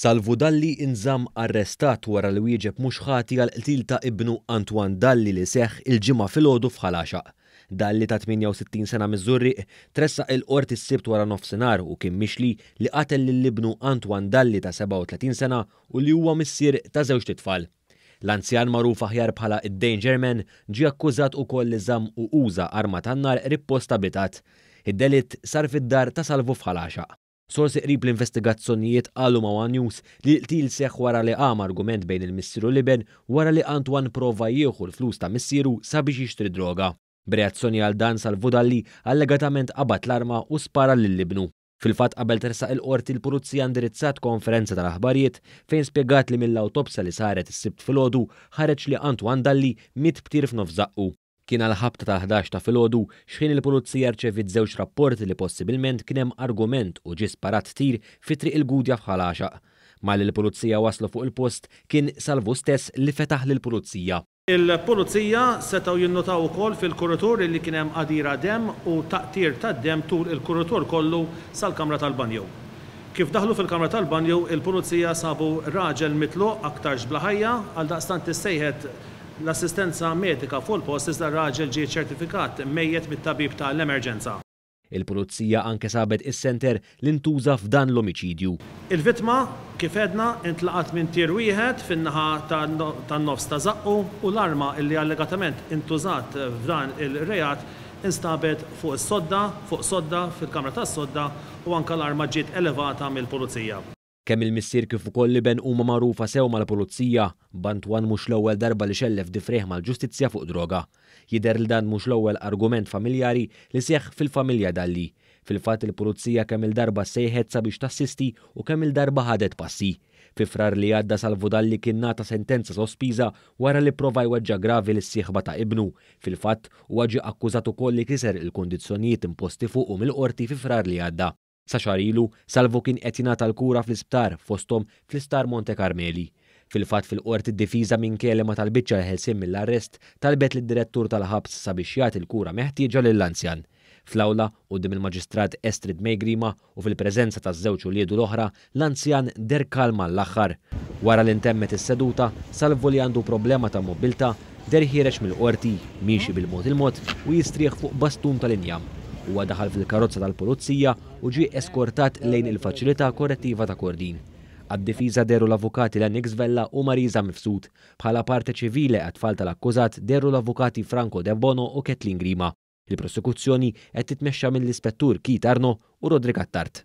Salvu Dalli inżamm arrestat wara li wieġeb mhux ħati għall-qtil ta' ibnu Antoine Dalli li seħħ il-Ġimgħa filgħodu f'Ħal Għaxaq. Dalli ta' 68 sena miż-Żurrieq tressaq il-Qorti s-Sibt wara nofsinhar u kien mixli li qatel lil ibnu Antoine Dalli ta' 37 sena u li huwa missier ta' żewġt itfal. L-anzjan magħruf aħjar bħala d-Danger Man ġie akkużat ukoll li żamm u uża arma tan-nar qrib post abitat. Id-delitt sar fid-dar ta' Salvu f'Ħal Għaxaq. Sorsi qrib l-investigazzjonijiet qalu ma' one News li l-qtil seħħ wara li qam argument bejn il-missier u l-iben wara li Antoine prova jieħu l-flus ta' missieru sabiex jixtri droga. B'reazzjoni għal dan Salvu Dalli allegatament qabad l-arma u spara lil ibnu. Fil-fatt qabel tressaq il-Qorti l-Pulizija indirizzat konferenza tal-aħbarijiet fejn spjegat li mill-awtopsja li saret is-Sibt filgħodu ħareġ li Antoine Dalli miet b'tir f'nofs żaqqu. Kien għall-ħabta tal-11 ta' filgħodu x'ħin il-Pulizija rċeviet żewġ rapporti li possibilment kien hemm argument u ġie sparat tir fi Triq il-Gudja f'Ħal Għaxaq. Malli l-Pulizija waslu fuq il-post kien Salvu stess li fetaħ lill-Pulizija. Il-Pulizija setgħu jinnutaw ukoll fil-kuritur illi kien hemm għadira demm u taqtir tad-demm tul il-kuritur kollu sal-kamra tal-banju. Kif daħlu fil-kamra tal-banju, il-Pulizija sabu raġel mitluq aktarx bla ħajja, għaldaqstant issejħet l-assistenza medika fuq il-post iżda r-raġel ġie ċċertifikat mejjet mit-tabib ta' l-emerġenza. Il-Pulizija anke sabet is-senter li ntuża f'dan l-omiċidju. Il-vittma, kif għedna, intlaqat minn tir wieħed fin-naħa tan-nofs ta' żaqqu u l-arma li allegatament intużat f'dan il-reat instabet fuq is-sodda, fuq sodda fil-kamra tas-sodda u anke l-arma ġiet elevata mill-Pulizija. Kemm il-missier kif ukoll l-iben huma magħrufa sew mal-Pulizija, b'Antoine mhux l-ewwel darba li xellef difrejh mal-ġustizzja fuq droga. Jidher li dan mhux l-ewwel argument familjari li seħħ fil-familja Dalli. Fil-fatt il-Pulizija kemm-il darba ssejħet sabiex tassisti u kemm-il darba ħadet passi. Fi Frar li għadda Salvu Dalli kien ngħata sentenza sospiża wara li pprova jweġġa' gravi lis-sieħba ta' ibnu. Fil-fatt, huwa ġie akkużat ukoll li kiser il-kundizzjonijiet imposti fuqu mill-Qorti fi Frar li għadda. Sa xahar ilu, Salvu kien qed jingħata l-kura fl-isptar, fosthom fl-Isptar Monte Carmeli. Fil-fatt fil-Qorti d-difiża minkejja li ma talbitx għall-ħelsien mill-arrest, talbet lid-direttur tal-ħabs sabiex jagħti l-kura meħtieġa lill-anzjan. Fl-awla, quddiem il-Maġistrat Estrid May Grima u fil-preżenza taż-żewġ uliedu l-oħra, l-anzjan deher kalm għall-aħħar. Wara li ntemmet is-seduta, Salvu li għandu problema ta' mobbiltà, deher ħiereġ mill-Qorti, miexi bil-mod il-mod u jistrieħ fuq bastun tal-injam. Huwa daħal fil-karozza tal-Pulizija u ġie eskortat lejn il-Faċilità Korrettiva ta' Kordin. Għad-difiża dehru l-Avukati Lennox Vella u Marisa Mifsud. Bħala parte civile għat-tfal tal-akkużat dehru l-Avukati Franco Debono u Kathleen Grima. Il-prosekuzzjoni qed titmexxa mill-Ispettur Keith Arnaud u Roderick Attard.